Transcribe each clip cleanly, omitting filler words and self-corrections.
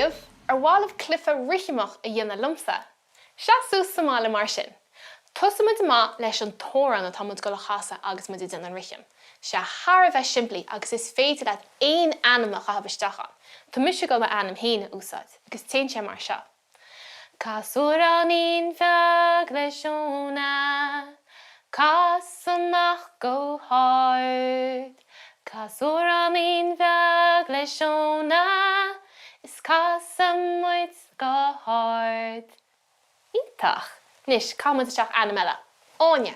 daoibh! Ar mhaith libh cluiche rithimeach a dhéanamh liomsa? Seas suas sa mbaile mar sin. Tosóidh muid amach leis an t-amhrán atá muid ag dul a chasadh agus muid ag déanamh an rithim. Sé thar a bheith simplí agus is féidir leat aon ainm a chaitheamh isteach ann. Tá mise ag dul m'ainm féin a úsáid agus téann sé mar seo. Cas amhráinín bheag le Shona, Cas amach go hard. Cas amhráinín bheag le Shona, Is casfaidh muid go hard. Iontach! Anois, caithfidh muid isteach ainm eile. Áine.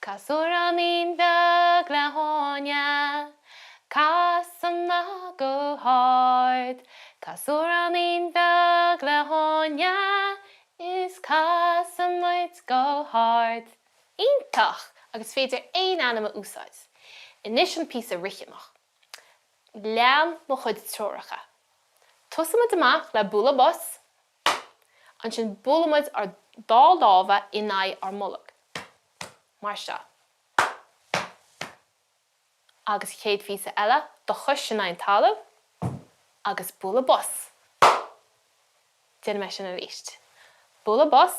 Cas amhráinín bheag le hÁine, Cas amach go hard. Cas amhráinín bheag le hÁine, Is casfaidh muid go hard. Iontach! Agus is féidir aon ainm a úsáid. Anois an píosa rithimeach. Lean mo chuid treoracha. Tosóidh muid amach le bualadh bos. Ansin buailfidh muid ár dá lámha in aghaidh ár mbolg, mar seo. Agus chéad phíosa eile, do chois in aghaidh an talamh agus bualadh bos. Déanfaidh mé sin arís. Bualadh bos.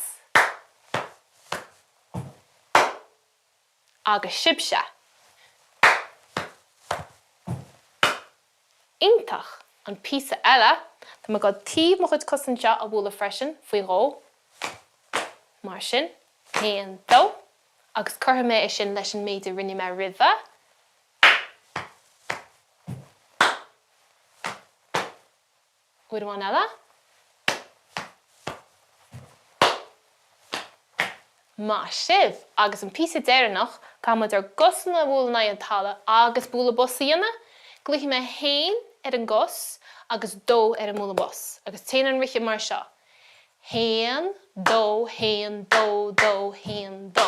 Agus sibhse. Iontach! An píosa eile, tá mé ag dul taobh mo chuid cosa anseo a bhualadh freisin, faoi dhó, mar sin, haon, dó, agus cuirfidh mé é sin leis an méid a rinne mé roimhe. Uair amháin eile. Maith sibh! Agus an píosa deireanach, caithfidh muid ár gcosanna a bhualadh in aghaidh an talaimh agus bualadh bos a dhéanamh. Glaofaidh mé haon ar an gcos agus dó ar an mbualadh bos. Agus téann an rithim mar seo, haon, dó, haon, dó, dó, haon, dó.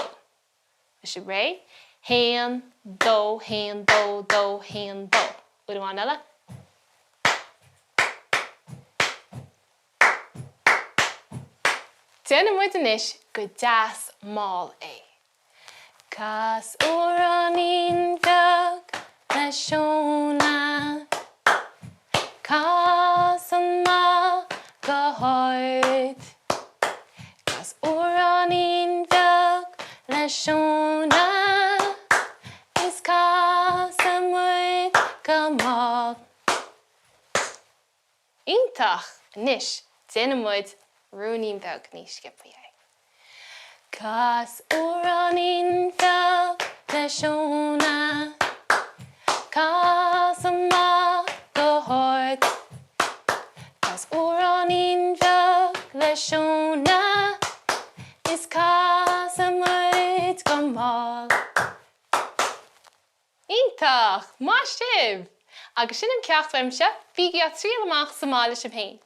Tá sibh réidh? Haon, dó, haon, dó, dó, haon, dó. Uair amháin eile. Déanfaidh muid anois go deas mall é. Cas amhráinín beag le Shona, Cas amach go hard. Cas amhráinín beag le Shona, Is casfaidh muid go mall. Iontach! Anois, déanfaidh muid ruainnín beag níos sciobtha é. Cas amhráinín beag le Shona, Cas amach go hard. Cas amhráinín beag le Shona, Is casfaidh muid go mall. Iontach! Maith sibh! Agus sin an ceacht uaimse, bígí á triail amach sa mbaile sibh féin.